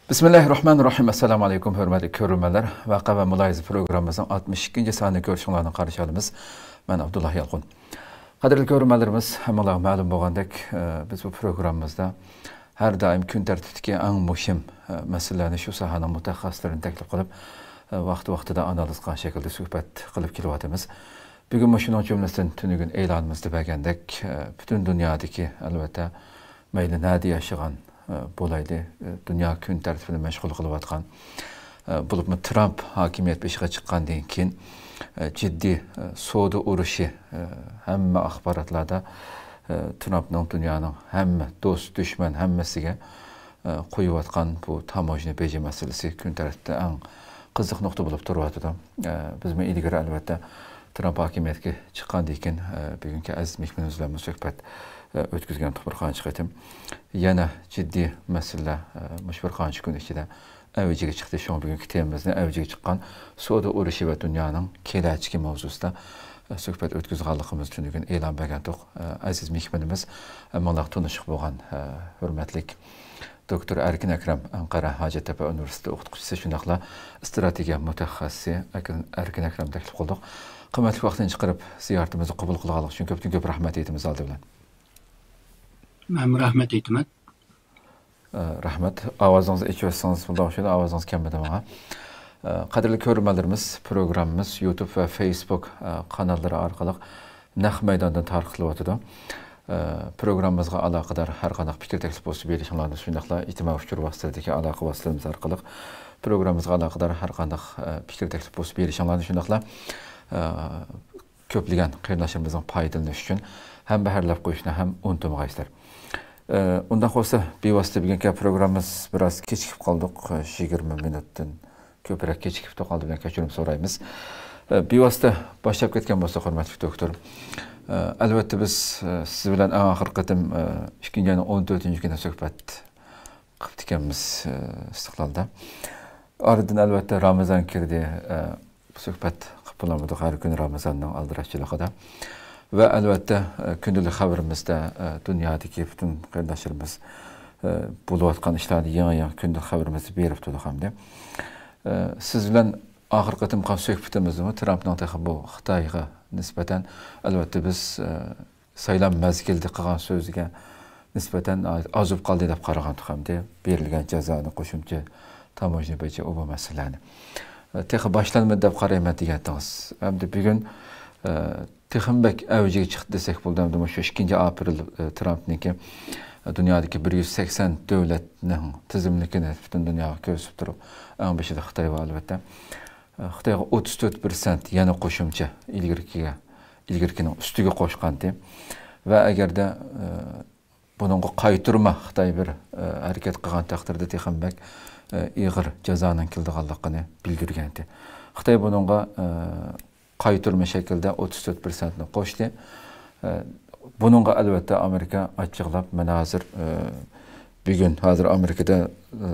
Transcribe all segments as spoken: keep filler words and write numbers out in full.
بىسمىللاھىررەھمانىررەھىم. ئەسسالامۇ ئەلەيكۇم، ھۆرمەتلىك كۆرۈرمەنلەر. ۋەقە ۋە مۇلاھىزە پروگراممىمىزنىڭ ئاتمىش ئىككىنچى سانىنى كۆرۈشۈڭلارنى قارشى ئالىمىز. مەن ئابدۇللا يالقۇن. قەدىرلىك كۆرۈرمەنلىرىمىز، ھەممىڭلارغا مەلۇم بولغاندەك، ئە، بىز بۇ پروگراممىمىزدا ھەر دائىم كۈن تەرتىپتىكى ئەڭ مۇھىم، ئە، مەسىلىلەرنى شۇ ساھەنىڭ مۇتەخەسسىسلىرىنى تەكلىپ قىلىپ، ئە، ۋاقتى-ۋاقتىدا ئانالىز قىلغان شەكىلدە سۆھبەت قىلىپ كېلىۋاتىمىز. بۈگۈنمۇ شۇنىڭ جۈملىسىدىن تۈنۈگۈن ئېلانىمىزدا بەرگەندەك، ئە، پۈتۈن دۇنيادىكى، ئەلۋەتتە، مەيلى نەدە ياشىغان، ئە، بولايلى، ئە، دۇنيا كۈن تەرتىپىنى مەشغۇل قىلىۋاتقان، ئە، بولۇپمۇ ترامپ ھاكىمىيەت بېشىغا چىققاندىن كېيىن، ئە، جىددىي، ئە، سودا ئۇرۇشى، ئە، ھەممە ئاخباراتلاردا، ئە، ترامپنىڭ دۇنيانىڭ ھەممە دوست، دۈشمەن ھەممىسىگە، ئە، قويۇۋاتقان بۇ تاموژنا بېجى مەسىلىسى كۈن تەرتىپتە ئەڭ قىزىق نۇقتا بولۇپ تۇرۇۋاتىدۇ. ئە، بىزمۇ ئىلگىرى، ئەلۋەتتە، ترامپ ھاكىمىيەتكە چىققاندىن كېيىن، ئە، بۈگۈنكى ئەزىز مېھمىنىمىز بىلەن سۆھبەت، ئە، ئۆتكۈزگەن بىر قانچە قېتىم. يەنە جىددىي مەسىلىلەر، ئە، مۇشۇ بىر قانچە كۈن ئىچىدە ئەۋجىگە چىقتى. شۇڭا بۈگۈنكى تېمىمىزنى ئەۋجىگە چىققان سودا ئۇرۇشى ۋە دۇنيانىڭ كېلەچىكى ماۋزۇسىدا، ئە، سۆھبەت ئۆتكۈزىدىغانلىقىمىزنى تۈنۈگۈن ئېلان بەرگەنتۇق. ئە، ئەزىز مېھمىنىمىز، ئە، ماڭا تونۇشلۇق بولغان، ئە، ھۆرمەتلىك دوكتور ئەركىن ئەكرەم، ئەنقەرە ھاجەتتەپە ئۇنىۋېرسىتېتى ئوقۇتقۇچىسى، شۇنداقلا ئىستراتېگىيە مۇتەخەسسىسى ئەركىن، ئەركىن ئەكرەمنى تەكلىپ قىلدۇق. قىممەتلىك ۋاقتىنى چىقىرىپ زىيارىتىمىزنى قوبۇل قىلغانلىقى ئۈچۈن كۆپتىن كۆپ رەھمەت ئېيتىمىز ئالدى بىلەن. مەنمۇ رەھمەت ئېيتىمەن. ئە، رەھمەت. ئاۋازىڭىزنى ئېچىۋەتسىڭىز بولىدىغان ئوخشايدۇ، ئاۋازىڭىز كەلمىدى ماڭا. ئە، قەدىرلىك كۆرۈرمەنلىرىمىز، پروگراممىمىز يۇتۇب ۋە فېيسبۇك، ئە، قاناللىرى ئارقىلىق نەق مەيداندىن تارقىتىلىۋاتىدۇ. ئە، پروگراممىمىزغا ئالاقىدار ھەر قانداق پىكىر تەكلىپ بولسا بېرىشىڭلارنى، شۇنداقلا ئىجتىمائىي ئۇچۇر ۋاسىتىلىرىدىكى ئالاقە ۋاسىتىلىرىمىز ئارقىلىق پروگراممىمىزغا ئالاقىدار ھەر قانداق، ئە، پىكىر تەكلىپ بولسا بېرىشىڭلارنى، شۇنداقلا، ئە، كۆپلىگەن قېرىنداشلىرىمىزنىڭ پايدىلىنىشى ئۈچۈن ھەمبەھىرلەپ قويۇشنى ھەم ئۇنتۇمىغايسىلەر. ئە، ئۇنداق بولسا، بىۋاسىتە بۈگۈنكى پروگراممىمىز بىراز كېچىكىپ قالدۇق. يىگىرمە مىنۇتتىن كۆپرەك كېچىكىپتۇ، ئالدى بىلەن كەچۈرۈم سورايمىز. ئە، بىۋاسىتە باشلاپ كەتكەن بولساق، ھۆرمەتلىك دوكتور، ئە، ئەلۋەتتە بىز، ئە، سىز بىلەن ئەڭ ئاخىرقى قېتىم، ئە، ئىككىنچى ئاينىڭ ئون تۆتىنچى كۈنى سۆھبەت قىپتىكەنمىز، ئە، ئىستىقلالدا. ئارىدىن ئەلۋەتتە رامىزان كىردى، ئە، سۆھبەت قىپ بولالمىدۇق ھەر كۈنى رامىزاننىڭ ئالدىراشچىلىقىدا. ۋە ئەلۋەتتە، ئە، كۈندىلىك خەۋىرىمىزدە، ئە، دۇنيادىكى پۈتۈن قېرىنداشلىرىمىز، ئە، بولۇۋاتقان ئىشلارنى يېڭى يېڭى كۈندىلىك خەۋىرىمىزدە بېرىپ تۇردۇق ئەمدى. ئە، سىز بىلەن ئاخىرقى قېتىمقى سۆھبىتىمىزدىمۇ ترامپنىڭ تېخى بۇ خىتايغا نىسبەتەن، ئەلۋەتتە بىز، ئە، سايلام مەزگىلىدە قىلغان سۆزىگە نىسبەتەن ئاز بولۇپ قالدى دەپ قارىغانتۇق ئەمدى. بېرىلگەن جازانى، قوشۇمچە تاموژنا بېجى، ئۇ بۇ مەسىلىلەرنى. ئە، تېخى باشلانمىدى دەپ قارايمەن دېگەنتىڭىز. ئەمدى بۈگۈن، ئە، تېخىمۇ بەك ئەۋجىگە چىقتى دېسەك بولىدۇ. ئەمدى مۇشۇ ئىككىنچى ئاپرېل، ئە، ترامپنىڭكى، ئە، دۇنيادىكى بىر يۈز سەكسەن دۆلەتنىڭ تىزىملىكىنى پۈتۈن دۇنياغا كۆرسىتىپ تۇرۇپ، ئەڭ بېشىدا خىتاي بار، ئەلۋەتتە. ئە، خىتايغا ئوتتۇز تۆت پىرسەنت يەنە قوشۇمچە ئىلگىرىكىگە، ئىلگىرىكىنىڭ ئۈستىگە قوشقانتى. ۋە ئەگەردە، ئە، بۇنىڭغا قايتۇرما خىتاي بىر، ئە، ھەرىكەت قىلغان تەقدىردە تېخىمۇ بەك، ئە، ئېغىر جازانىڭ كېلىدىغانلىقىنى بىلدۈرگەنتى. خىتاي بۇنىڭغا، ئە، قايتۇرما شەكىلدە ئوتتۇز تۆت پىرسەنتنى قوشتى. ئە، بۇنىڭغا ئەلۋەتتە ئامېرىكا ئاچچىقلاپ، مانا ھازىر، ئە، بۈگۈن، ھازىر ئامېرىكىدا، ئە،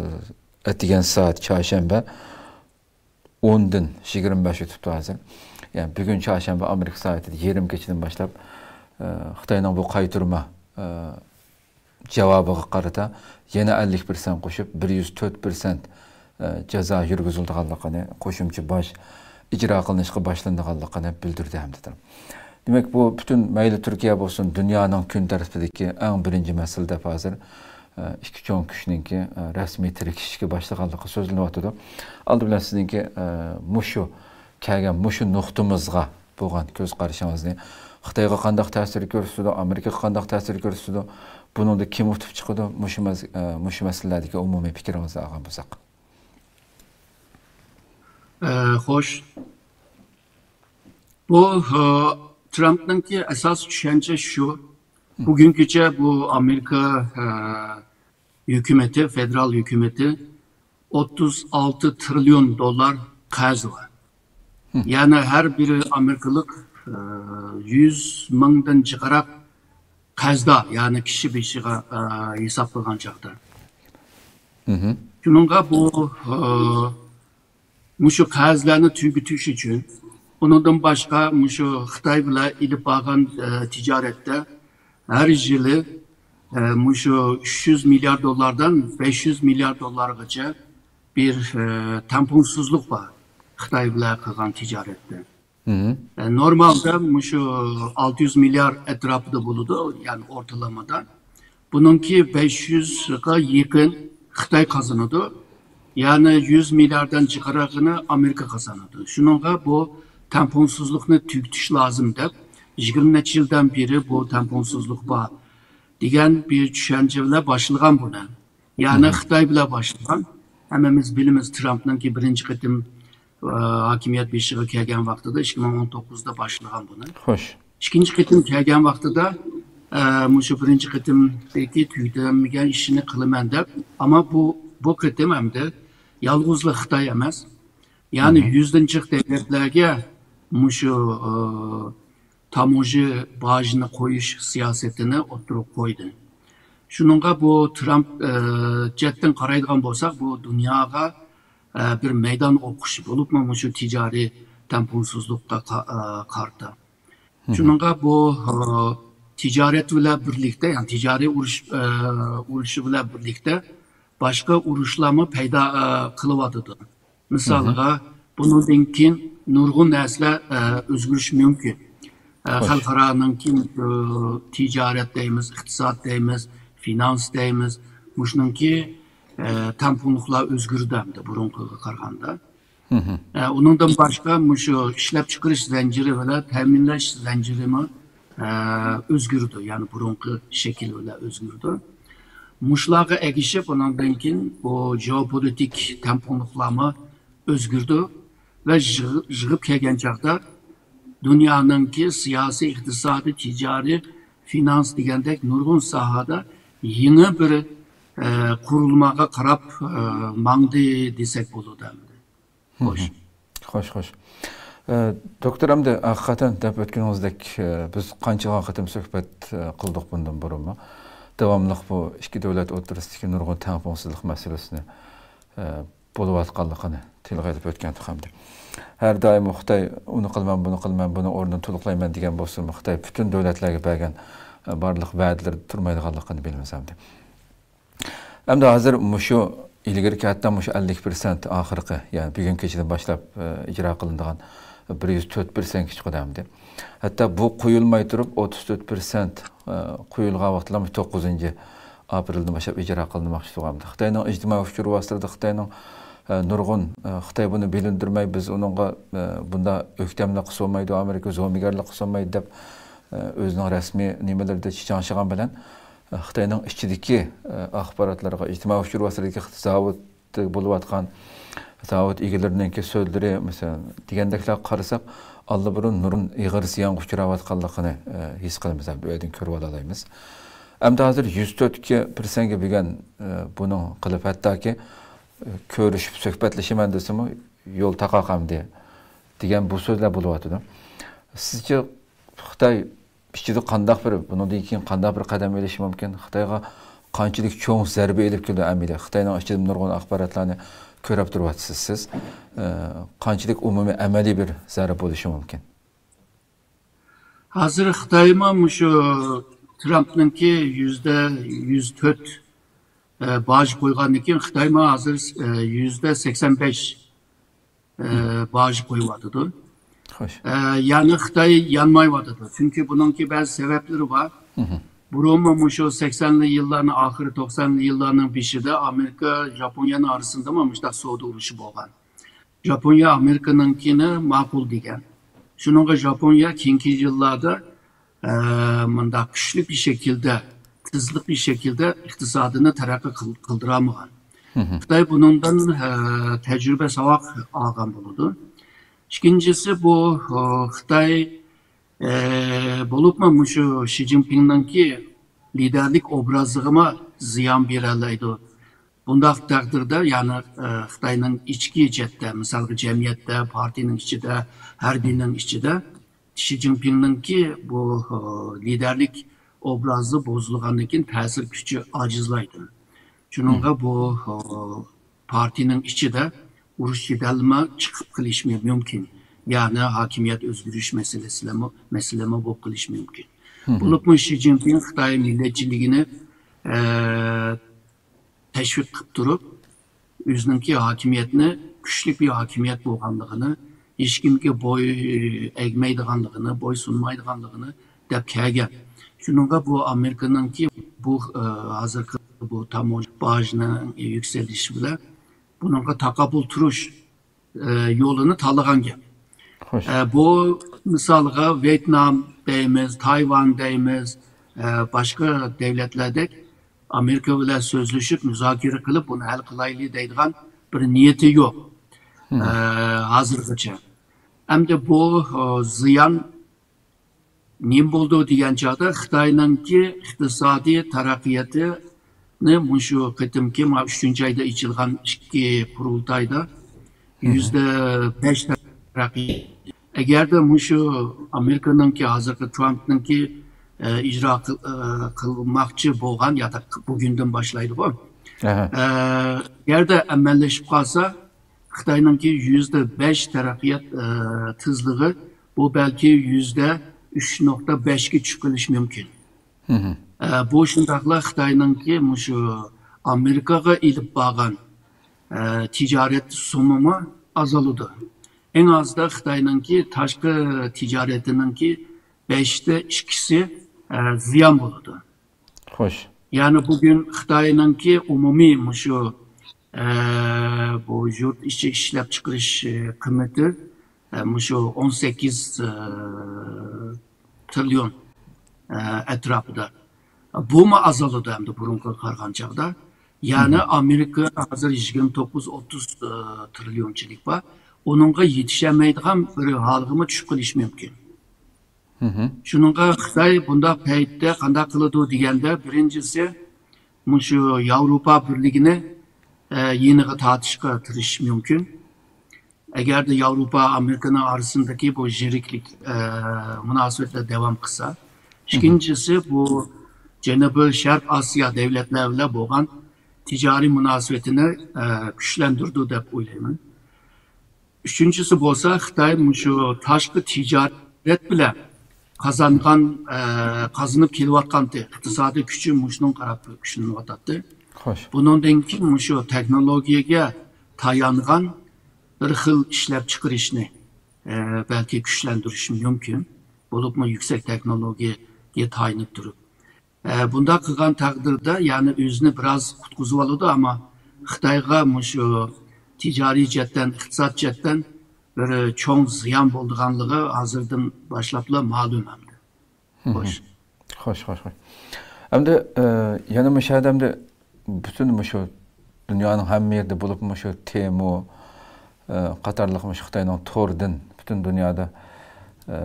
ئەتىگەن سائەت چارشەنبە، ئوندىن يىگىرمە بەش ئۆتۈپتۇ ھازىر. يەنى بۈگۈن چارشەنبە ئامېرىكا سائىتىدە يېرىم كېچىدىن باشلاپ، ئە، خىتاينىڭ بۇ قايتۇرما، ئە، جاۋابىغا قارىتا يەنە ئەللىك پىرسەنت قوشۇپ، بىر يۈز تۆت پىرسەنت، ئە، جازا يۈرگۈزۈلىدىغانلىقىنى، قوشۇمچە باج ئىجرا قىلىنىشقا باشلىنىدىغانلىقىنى بىلدۈردى ھەمدە. دېمەك، بۇ پۈتۈن مەيلى تۈركىيە بولسۇن، دۇنيانىڭ كۈن تەرتىپىدىكى ئەڭ بىرىنچى مەسىلە دەپ ھازىر، ئە، ئىككى چوڭ كۈچنىڭكى، ئە، رەسمىي تىركىشىشكە باشلىغانلىقى سۆزلىنىۋاتىدۇ. ئالدى بىلەن سىزنىڭكى، ئە، مۇشۇ كەلگەن مۇشۇ نۇقتىمىزغا بولغان كۆز قارىشىڭىزنى، خىتايغا قانداق تەسىر كۆرسىتىدۇ، ئامېرىكىغا قانداق تەسىر كۆرسىتىدۇ، بۇنىڭدا كىم ئۇتۇپ چىقىدۇ، مۇشۇ مەز-، ئە، مۇشۇ مەسىلىلەردىكى ئومۇمىي پىكرىڭىزنى ئالغان بولساق. ئە، خوش. بۇ، ئە، ترامپنىڭكى ئاساسىي چۈشەنچە شۇ. بۈگۈنگىچە بۇ ئامېرىكا، ئە، ھۆكۈمىتى، فېدېرال ھۆكۈمىتى ئوتتۇز ئالتە تىرىليون دوللار قەرزى بار. يەنى ھەر بىر ئامېرىكىلىق، ئە، يۈز مىڭدىن جىقراق قەرزدار، يەنى كىشى بېشىغا، ئە، ھېسابلىغان چاغدا. شۇنىڭغا بۇ، ئە، مۇشۇ قەرزلەرنى تۈگىتىش ئۈچۈن، ئۇنىڭدىن باشقا مۇشۇ خىتاي بىلەن ئېلىپ بارغان، ئە، تىجارەتتە ھەر يىلى، ئە، مۇشۇ ئۈچ يۈز مىليارد دوللاردىن بەش يۈز مىليارد دوللارغىچە بىر، ئە، تەڭپۇڭسىزلىق بار خىتاي بىلەن قىلغان تىجارەتتە. ئە، نورمالدا مۇشۇ ئالتە يۈز مىليارد ئەتراپىدا بولىدۇ، يەنى ئورتىلامىدا. بۇنىڭكى بەش يۈزگە يېقىن خىتاي قازىنىدۇ. يەنى يۈز مىلياردتىن جىقراقىنى ئامېرىكا قازىنىدۇ. شۇنىڭغا بۇ تەڭپۇڭسىزلىقنى تۈگىتىش لازىم دەپ، يىگىرمە نەچچە يىلدىن بېرى بۇ تەڭپۇڭسىزلىق بار دېگەن بىر چۈشەنچە بىلەن باشلىغان بۇنى. يەنى خىتاي بىلەن باشلىغان. ھەممىمىز بىلىمىز، ترامپنىڭكى بىرىنچى قېتىم، ئە، ھاكىمىيەت بېشىغا كەلگەن ۋاقتىدا ئىككى مىڭ ئون توققۇزدا باشلىغان بۇنى. خوش. ئىككىنچى قېتىم كەلگەن ۋاقتىدا، ئە، مۇشۇ بىرىنچى قېتىمدىكى تۈگىتەلمىگەن ئىشىنى قىلىمەن دەپ، ئەمما بۇ، بۇ قېتىم ئەمدى يالغۇزلا خىتاي ئەمەس، يەنى يۈزدىن جىق دۆلەتلەرگە مۇشۇ، ئە، تاموژنا باجىنى قويۇش سىياسىتىنى ئوتتۇرىغا قويدى. شۇنىڭغا بۇ ترامپ، ئە، جەھەتتىن قارايدىغان بولساق، بۇ دۇنياغا، ئە، بىر مەيدان ئوقۇش بولۇپمۇ مۇشۇ تىجارىي تەڭپۇڭسىزلىققا قا-، ئە، قارىتا. شۇنىڭغا بۇ، ئە، تىجارەت بىلەن بىرلىكتە، يەنى تىجارىي ئۇرۇش، ئە، ئۇرۇشى بىلەن بىرلىكتە باشقا ئۇرۇشلارمۇ پەيدا، ئە، قىلىۋاتىدۇ. مىسالىغا، بۇنىڭدىن كېيىن نۇرغۇن نەرسىلەر، ئە، ئۆزگىرىشى مۇمكىن. ئە، خەلقئارانىڭكى، ئە، تىجارەت دەيمىز، ئىقتىساد دەيمىز، فىنانس دەيمىز. مۇشۇنىڭكى، ئە، تەڭپۇڭلۇقلار ئۆزگىرىدۇ ئەمدى بۇرۇنقىغا قارىغاندا. ئە، ئۇنىڭدىن باشقا مۇشۇ ئىشلەپچىقىرىش زەنجىرى بىلەن تەمىنلەش زەنجىرىمۇ، ئە، ئۆزگىرىدۇ. يەنى بۇرۇنقى شەكىل بىلەن ئۆزگىرىدۇ. مۇشۇلارغا ئەگىشىپ، ئۇنىڭدىن كېيىن بۇ جېئوپولىتىك تەڭپۇڭلۇقلارمۇ ئۆزگىرىدۇ ۋە يىغ-، يىغىپ كەلگەن چاغدا دۇنيانىڭكى سىياسىي، ئىقتىسادىي، تىجارىي، فىنانس دېگەندەك نۇرغۇن ساھەدە يېڭى بىر، ئە، قۇرۇلمىغا قاراپ، ئە، ماڭدى دېسەك بولىدۇ ئەمدى. خوش. خوش، خوش. ئە، دوكتور، ئەمدى ھەقىقەتەن دەپ ئۆتكىنىڭىزدەك، ئە، بىز قانچىلىغان قېتىم سۆھبەت، ئە، قىلدۇق بۇندىن بۇرۇنمۇ. داۋاملىق بۇ ئىككى دۆلەت ئوتتۇرىسىدىكى نۇرغۇن تەڭپۇڭسىزلىق مەسىلىسىنى، ئە، بولۇۋاتقانلىقىنى تىلغا ئېلىپ ئۆتكەنتۇق ئەمدى. ھەر دائىم خىتاي ئۇنى قىلىمەن، بۇنى قىلىمەن، بۇنىڭ ئورنىنى تولۇقلايمەن دېگەن بولسىمۇ، خىتاي پۈتۈن دۆلەتلەرگە بەرگەن، ئە، بارلىق ۋەدىلىرىدە تۇرمايدىغانلىقىنى بىلىمىز ئەمدى. ئەمدى ھازىر مۇشۇ ئىلگىرىكى ھەتتا مۇشۇ ئەللىك پىرسەنت ئاخىرقى، يەنى بۈگۈن كېچىدىن باشلاپ، ئە، ئىجرا قىلىنىدىغان بىر يۈز تۆت پىرسەنتكە چىقىدۇ ئەمدى. ھەتتا بۇ قويۇلماي تۇرۇپ، ئوتتۇز تۆت پىرسەنت، ئە، قويۇلغان ۋاقىتلار مۇشۇ توققۇزىنچى ئاپرېلدىن باشلاپ ئىجرا قىلىنماقچى تۇرغان ئەمدى. خىتاينىڭ ئىجتىمائىي ئۇچۇر ۋاسىتىلىرىدە خىتاينىڭ، ئە، نۇرغۇن، ئە، خىتاي بۇنى بىلىندۈرمەي، بىز ئۇنىڭغا، ئە، بۇنداق ئۆكتەملىك قىلسا بولمايدۇ، ئامېرىكا زومىگەرلىك قىلسا بولمايدۇ دەپ، ئە، ئۆزىنىڭ رەسمىي نېمىلىرىدە چىچاڭشىغان بىلەن، خىتاينىڭ ئىچىدىكى، ئە، ئاخباراتلارغا، ئىجتىمائىي ئۇچۇر ۋاسىتىلىرىدىكى زاۋۇتتا بولۇۋاتقان زاۋۇت ئىگىلىرىنىڭكى سۆزلىرى، مەسىلەن، دېگەندەكلەرگە قارىساق، ئاللىبۇرۇن نۇرغۇن ئېغىر زىيانغا ئۇچراۋاتقانلىقىنى، ئە، ھېس قىلىمىز ھەم بۇ يەردىن كۆرۈۋالالايمىز. ئەمدى ھازىر يۈز تۆتكە پىرسەنتكە بۈگۈن، ئە، بۇنىڭ قىلىپ، ھەتتاكى، ئە، كۆرۈشۈپ سۆھبەتلىشىمەن دېسىمۇ، يول تاقاق ئەمدى دېگەن بۇ سۆزلەر بولۇۋاتىدۇ. سىزچە خىتاي ئىچىدە قانداق بىر، بۇنىڭدىن كېيىن قانداق بىر قەدەم ئېلىشى مۇمكىن؟ خىتايغا قانچىلىك چوڭ زەربە ئېلىپ كېلىدۇ ئەمەلىيەتتە؟ خىتاينىڭ ئىچىدە نۇرغۇن ئاخباراتلارنى كۆرۈپ تۇرۇۋاتىسىز سىز. ئە، قانچىلىك ئومۇمىي ئەمەلىي بىر زەربە بولۇشى مۇمكىن؟ ھازىر خىتايمۇ مۇشۇ ترامپنىڭكى يۈزدە يۈز تۆت، ئە، باج قويغاندىن كېيىن خىتايمۇ ھازىر، ئە، يۈزدە سەكسەن بەش، ئە، باج قويۇۋاتىدۇ. خوش. ئە، يەنى خىتاي يانمايۋاتىدۇ. چۈنكى بۇنىڭكى بەزى سەۋەبلىرى بار. بۇرۇنمۇ مۇشۇ سەكسەنلىك يىللارنىڭ ئاخىرى، توقسانلىق يىللارنىڭ بېشىدا ئامېرىكا، ژاپونىيەنىڭ ئارىسىندىمۇ مۇشۇنداق سودا ئۇرۇشى بولغان. ژاپونىيە ئامېرىكىنىڭكىنى ماقۇل دېگەن. شۇنىڭغا ژاپونىيە كېيىنكى يىللاردا، ئە، مۇنداق كۈچلۈك بىر شەكىلدە، تېزلىك بىر شەكىلدە ئىقتىسادىنى تەرەققىي قىل-، قىلدۇرالمىغان. خىتاي بۇنىڭدىن، ئە، تەجرىبە ساۋاق ئالغان بولىدۇ. ئىككىنچىسى بۇ، ئە، خىتاي، ئە، بولۇپمۇ مۇشۇ شى جىنپىڭنىڭكى لىدەرلىك ئوبرازىغىمۇ زىيان بېرەلەيدۇ. بۇنداق تەقدىردە، يەنى، ئە، خىتاينىڭ ئىچكى جەھەتتە، مىسالغا، جەمئىيەتتە، پارتىيىنىڭ ئىچىدە، ھەربىينىڭ ئىچىدە شى جىنپىڭنىڭكى بۇ، ئە، لىدەرلىك ئوبرازى بۇزۇلغاندىن كېيىن تەسىر كۈچى ئاجىزلايدۇ. شۇنىڭغا بۇ، ئە، پارتىيىنىڭ ئىچىدە ئۇرۇش جېدەلمۇ چىقىپ قېلىشى مۇمكىن. يەنى ھاكىمىيەت ئۆزگىرىش مەسىلىسىلەرمۇ، مەسىلىمۇ بولۇپ قېلىشى مۇمكىن. بولۇپمۇ شى جىنپىڭ خىتاي مىللەتچىلىكىنى، ئە، تەشۋىق قىلىپ تۇرۇپ، ئۆزىنىڭكى ھاكىمىيەتنى، كۈچلۈك بىر ھاكىمىيەت بولغانلىقىنى، ھېچكىمگە بوي ئەگمەيدىغانلىقىنى، بوي سۇنمايدىغانلىقىنى دەپ كەلگەن. شۇنىڭغا بۇ ئامېرىكىنىڭكى بۇ، ئە، ھازىرقى بۇ تاموژنا باجنىڭ يۈكسىلىشى بىلەن بۇنىڭغا تاقابىل تۇرۇش، ئە، يولىنى تاللىغان گەپ. خوش. ئە، بۇ مىسالغا ۋيېتنام دەيمىز، تايۋان دەيمىز، ئە، باشقا دۆلەتلەردەك ئامېرىكا بىلەن سۆزلىشىپ، مۇزاكىرە قىلىپ، بۇنى ھەل قىلايلى دەيدىغان بىر نىيىتى يوق. ئە، ھازىرغىچە. ئەمدى بۇ، ئە، زىيان نېمە بولىدۇ دېگەن چاغدا، خىتاينىڭكى ئىقتىسادىي تەرەققىياتىنى مۇشۇ قېتىمقى مانا ئۈچىنچى ئايدا ئېچىلغان ئىككى قۇرۇلتايدا يۈزدە بەش تەرەققىي. ئەگەردە مۇشۇ ئامېرىكىنىڭكى ھازىرقى ترامپنىڭكى، ئە، ئىجرا قىل-، ئە، قىلماقچى بولغان يا بۈگۈندىن باشلايدىغۇ. ئە، ئەگەردە ئەمەلىيلىشىپ قالسا، خىتاينىڭكى يۈزدە بەش تەرەققىيات، ئە، تېزلىقى، بۇ بەلكى يۈزدە ئۈچ نۇقتا بەشكە چۈشۈپ قېلىشى مۇمكىن. ئە، بۇ شۇنداقلا خىتاينىڭكى مۇشۇ ئامېرىكىغا ئېلىپ بارغان، ئە، تىجارەت سومىمۇ ئازالىدۇ. ئەڭ ئازدا خىتاينىڭكى تاشقى تىجارىتىنىڭكى بەشتە ئىككىسى، ئە، زىيان بولىدۇ. خوش. يەنى بۈگۈن خىتاينىڭكى ئومۇمىي مۇشۇ، ئە، بۇ يۇرت ئىچى ئىشلەپچىقىرىش، ئە، قىممىتى، ئە، مۇشۇ ئون سەككىز، ئە، تىرىليون، ئە، ئەتراپىدا. بۇمۇ ئازالىدۇ ئەمدى بۇرۇنقىغا قارىغان چاغدا. يەنى ئامېرىكا ھازىر يىگىرمە توققۇز، ئوتتۇز، ئە، تىرىليونچىلىك بار. ئۇنىڭغا يېتىشەلمەيدىغان بىر ھالغىمۇ چۈشۈپ قېلىشى مۇمكىن. شۇنىڭغا خىتاي بۇنداق پەيتتە قانداق قىلىدۇ دېگەندە، بىرىنچىسى، مۇشۇ ياۋروپا بىرلىكىنى، ئە، يېنىغا تارتىشقا تىرىشىشى مۇمكىن. ئەگەردە ياۋروپا ئامېرىكىنىڭ ئارىسىدىكى بۇ يىرىكلىك، ئە، مۇناسىۋەتلەر داۋام قىلسا. ئىككىنچىسى، بۇ جەنۇبىي شەرق ئاسىيا دۆلەتلەر بىلەن بولغان تىجارىي مۇناسىۋىتىنى، ئە، كۈچلەندۈرىدۇ دەپ ئويلايمەن. ئۈچىنچىسى بولسا، خىتاي مۇشۇ تاشقى تىجارەت بىلەن قازانغان، ئە، قازىنىپ كېلىۋاتقانتى، ئىقتىسادىي كۈچى مۇشۇنىڭغا قاراپ كۈچلىنىۋاتاتتى. خوش. بۇنىڭدىن كېيىن مۇشۇ تېخنولوگىيەگە تايانغان بىر خىل ئىشلەپچىقىرىشنى، ئە، بەلكى كۈچلەندۈرۈشى مۇمكىن. بولۇپمۇ يۈكسەك تېخنولوگىيەگە تايىنىپ تۇرۇپ. ئە، بۇنداق قىلغان تەقدىردە، يەنى ئۆزىنى بىراز قۇتقۇزۇۋالىدۇ، ئەمما خىتايغا مۇشۇ تىجارىي جەھەتتىن، ئىقتىساد جەھەتتىن بىر چوڭ زىيان بولىدىغانلىقى ھازىردىن باشلاپلا مەلۇم ئەمدى. خوش. خوش، خوش، خوش. ئەمدى، ئە، يەنە مۇشۇ يەردە ئەمدى پۈتۈن مۇشۇ دۇنيانىڭ ھەممە يېرىدە بولۇپ، مۇشۇ تېمو، ئە، قاتارلىق مۇشۇ خىتاينىڭ توردىن پۈتۈن دۇنيادا، ئە،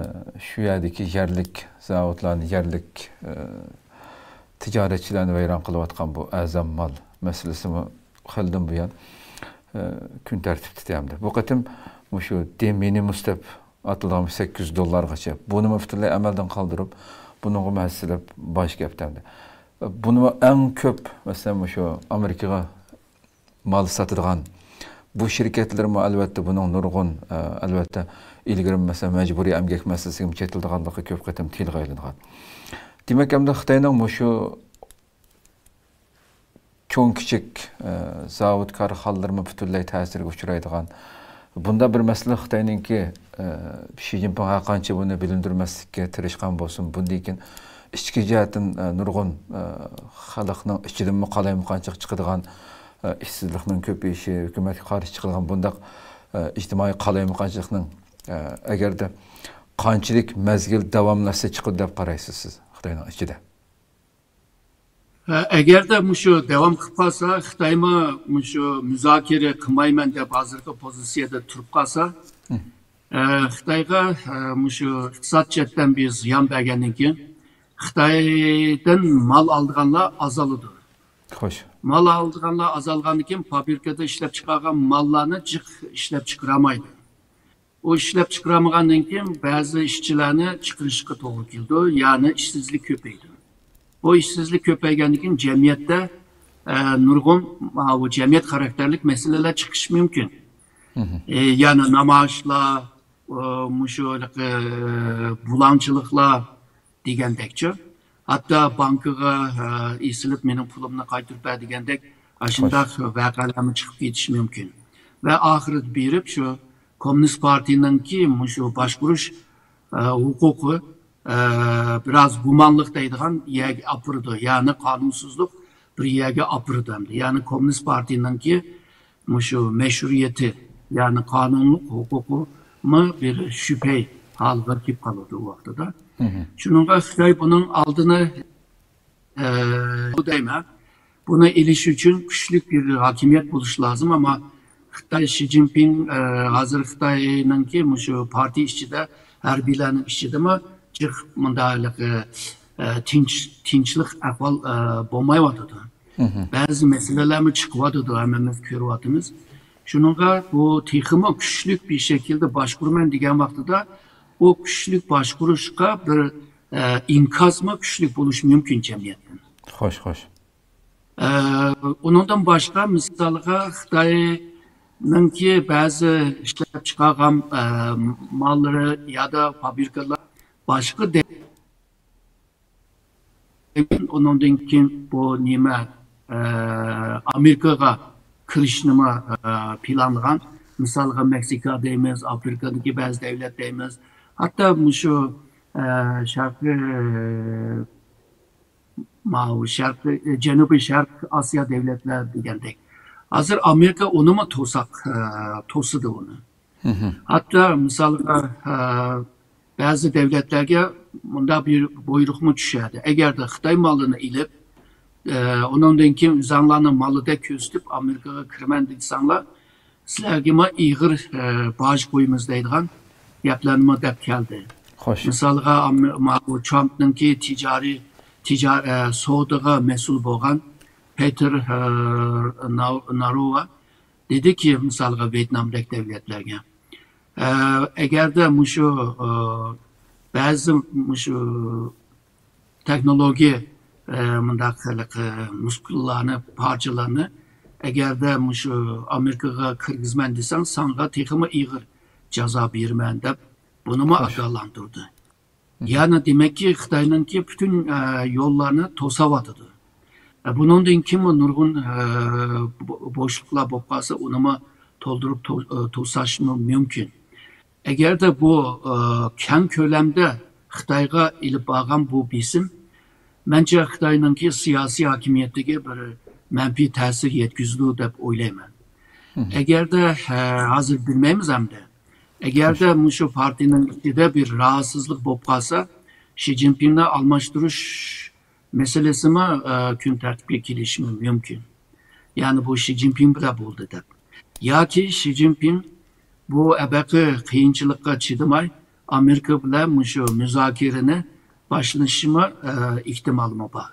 شۇ يەردىكى يەرلىك زاۋۇتلارنى، يەرلىك، ئە، تىجارەتچىلەرنى ۋەيران قىلىۋاتقان بۇ ئەرزان مال مەسىلىسىمۇ خېلىدىن بۇيان، ئە، كۈن تەرتىپتە ئەمدى. بۇ قېتىم مۇشۇ دې مىنىمۇس دەپ ئاتىلىدىغان سەككىز يۈز دوللارغىچە. بۇنىمۇ پۈتۈنلەي ئەمەلدىن قالدۇرۇپ، بۇنىڭغىمۇ ھەسسىلەپ باش كەپتى ئەمدى. بۇنىمۇ ئەڭ كۆپ، مەسىلەن، مۇشۇ ئامېرىكىغا مال ساتىدىغان بۇ شىركەتلەرمۇ، ئەلۋەتتە، بۇنىڭ نۇرغۇن، ئە، ئەلۋەتتە، ئىلگىرى، مەسىلەن، مەجبۇرىي ئەمگەك مەسىلىسىگىمۇ چېتىلىدىغانلىقى كۆپ قېتىم تىلغا ئېلىنغان. دېمەك، ئەمدى خىتاينىڭ مۇشۇ چوڭ كىچىك، ئە، زاۋۇت كارخانىلىرىمۇ پۈتۈنلەي تەسىرگە ئۇچرايدىغان. بۇنداق بىر مەسىلە خىتاينىڭكى، ئە، شى جىنپىڭ ھەر قانچە بۇنى بىلىندۈرمەسلىككە تىرىشقان بولسۇن، بۇندىن كېيىن ئىچكى جەھەتتىن، ئە، نۇرغۇن، ئە، خەلقنىڭ ئىچىدىنمۇ قالايمىقانچىلىق چىقىدىغان، ئە، ئىشسىزلىقنىڭ كۆپىيىشى، ھۆكۈمەتكە قارشى چىقىدىغان بۇنداق، ئە، ئىجتىمائىي قالايمىقانچىلىقنىڭ، ئە، ئەگەردە قانچىلىك مەزگىل داۋاملاشسا چىقىدۇ دەپ قارايسىز سىز خىتاينىڭ ئىچىدە؟ ئەگەردە مۇشۇ داۋام قىلىپ قالسا، خىتايمۇ مۇشۇ مۇزاكىرە قىلمايمەن دەپ ھازىرقى پوزىتسىيەدە تۇرۇپ قالسا، ئە، خىتايغا، ئە، مۇشۇ ئىقتىساد جەھەتتىن بىر زىيان بەرگەندىن كېيىن، خىتايدىن مال ئالىدىغانلار ئازالىدۇ. خوش. مال ئالىدىغانلار ئازالغاندىن كېيىن، فابرىكىدا ئىشلەپ چىقارغان ماللارنى جىق ئىشلەپ چىقىرالمايدۇ. ئۇ ئىشلەپ چىقىرالمىغاندىن كېيىن، بەزى ئىشچىلەرنى چىقىرىشقا توغرا كېلىدۇ، يەنى ئىشسىزلىك كۆپەيدۇ. بۇ ئىشسىزلىك كۆپەيگەندىن كېيىن، جەمئىيەتتە، ئە، نۇرغۇن، ماۋۇ جەمئىيەت خاراكتېرلىك مەسىلىلەر چىقىشى مۇمكىن. ئە، يەنى نامايىشلار، ئۇ، مۇشۇ ھېلىقى بۇلاڭچىلىقلار دېگەندەكچۇ. ھەتتا بانكىغا، ئە، ئېسىلىپ، مېنىڭ پۇلۇمنى قايتۇرۇپ بەر دېگەندەك ئاشۇنداق ۋەقەلەرمۇ چىقىپ كېتىشى مۇمكىن. ۋە ئاخىرىدا بېرىپ شۇ كوممۇنىست پارتىيىنىڭكى مۇشۇ باشقۇرۇش، ئە، ھوقۇقى، ئە، بىراز گۇمانلىق دەيدىغان يەرگە ئاپىرىدۇ. يەنى قانۇنسىزلىق بىر يەرگە ئاپىرىدۇ ئەمدى. يەنى كوممۇنىست پارتىيىنىڭكى مۇشۇ مەشرۇئىيىتى، يەنى قانۇنلۇق ھوقۇقىمۇ بىر شۈبھە ھالىغا كېلىپ قالىدۇ ئۇ ۋاقتىدا. شۇنىڭغا خىتاي بۇنىڭ ئالدىنى، ئە، بۇ دەيمەن، بۇنى ئېلىش ئۈچۈن كۈچلۈك بىر ھاكىمىيەت بولۇشى لازىم، ئەمما خىتاي، شى جىنپىڭ، ئە، ھازىر خىتاينىڭكى مۇشۇ پارتىيە ئىچىدە، ھەربىيلەرنىڭ ئىچىدىمۇ جىق مۇنداقلىق، ئە، تىنچ، تىنچلىق ئەھۋال، ئە، بولمايۋاتىدۇ. بەزى مەسىلىلەرمۇ چىقىۋاتىدۇ، ھەممىمىز كۆرۈۋاتىمىز. شۇنىڭغا بۇ تېخىمۇ كۈچلۈك بىر شەكىلدە باشقۇرىمەن دېگەن ۋاقتىدا، ئۇ كۈچلۈك باشقۇرۇشقا بىر، ئە، ئىنكاسمۇ كۈچلۈك بولۇشى مۇمكىن جەمئىيەتتىن. خوش، خوش. ئە، ئۇنىڭدىن باشقا، مىسالغا، خىتاينىڭكى بەزى ئىشلەپ چىقارغان، ئە، ماللىرى يادا فابرىكىلار باشقا دە-، ئۇنىڭدىن كېيىن بۇ نېمە، ئە، ئامېرىكىغا كىرىشنىمۇ، ئە، پىلانلىغان. مىسالغا، مېكسىكا دەيمىز، ئافرىكادىكى بەزى دەۋلەت دەيمىز. ھەتتا مۇشۇ، ئە، شەرقىي، ماۋۇ شەرقىي، جەنۇبىي شەرق ئاسىيا دەۋلەتلەر دېگەندەك. ھازىر ئامېرىكا ئۇنىمۇ توساق، ئە، توسىدۇ ئۇنى. ھەتتا مىسالغا، ئە، بەزى دەۋلەتلەرگە مۇنداق بىر بۇيرۇقمۇ چۈشەردى. ئەگەردە خىتاي مالىنى ئېلىپ، ئە، ئۇنىڭدىن كېيىن ئۆزەڭلارنىڭ مالىدەك كۆرسىتىپ ئامېرىكىغا كىرىمەن دېسەڭلار، سىلەرگىمۇ ئېغىر، ئە، باج قويىمىز دەيدىغان گەپلەرنىمۇ دەپ كەلدى. خوش. مىسالغا، ئام-، ماۋۇ ترامپنىڭكى تىجارىي، تىجا-، ئە، سودىغا مەسئۇل بولغان پېتېر، ئە، ناو-، ناروۋا دېدىكى، مىسالغا، ۋيېتنامدەك دەۋلەتلەرگە، ئە، ئەگەردە مۇشۇ، ئە، بەزى مۇشۇ تېخنولوگىيە، ئە، مۇنداق خىلقى مۇسكۇللارنى، پارچىلارنى ئەگەردە مۇشۇ ئامېرىكىغا كىرگۈزمەن دېسەڭ، ساڭا تېخىمۇ ئېغىر جازا بېرىمەن دەپ، بۇنىمۇ ئاگاھلاندۇردى. يەنى دېمەككى، خىتاينىڭكى پۈتۈن، ئە، يوللارنى توساۋاتىدۇ. ئە، بۇنىڭدىن كېيىنمۇ نۇرغۇن، ئە، بو-، بوشلۇقلار بولۇپ قالسا، ئۇنىمۇ تولدۇرۇپ تو-، ئە، توساشمۇ مۇمكىن. ئەگەردە بۇ، ئە، كەڭ كۆلەمدە خىتايغا ئېلىپ بارغان بۇ بېسىم، مەنچە خىتاينىڭكى سىياسىي ھاكىمىيىتىگە بىر مەنپىي تەسىر يەتكۈزىدۇ دەپ ئويلايمەن. ئەگەردە، ئە، ھازىر بىلمەيمىز ئەمدى. ئەگەردە مۇشۇ پارتىيىنىڭ ئىچىدە بىر راھەتسىزلىق بولۇپ قالسا، شى جىنپىڭنى ئالماشتۇرۇش مەسىلىسىمۇ، ئە، كۈن تەرتىپكە كېلىشىمۇ مۇمكىن. يەنى بۇ شى جىنپىڭ بىلەن بولدى دەپ. ياكى شى جىنپىڭ بۇ ئەبەقى قىيىنچىلىققا چىدىماي، ئامېرىكا بىلەن مۇشۇ مۇزاكىرىنى باشلىشىمۇ، ئە، ئېھتىمالىمۇ بار.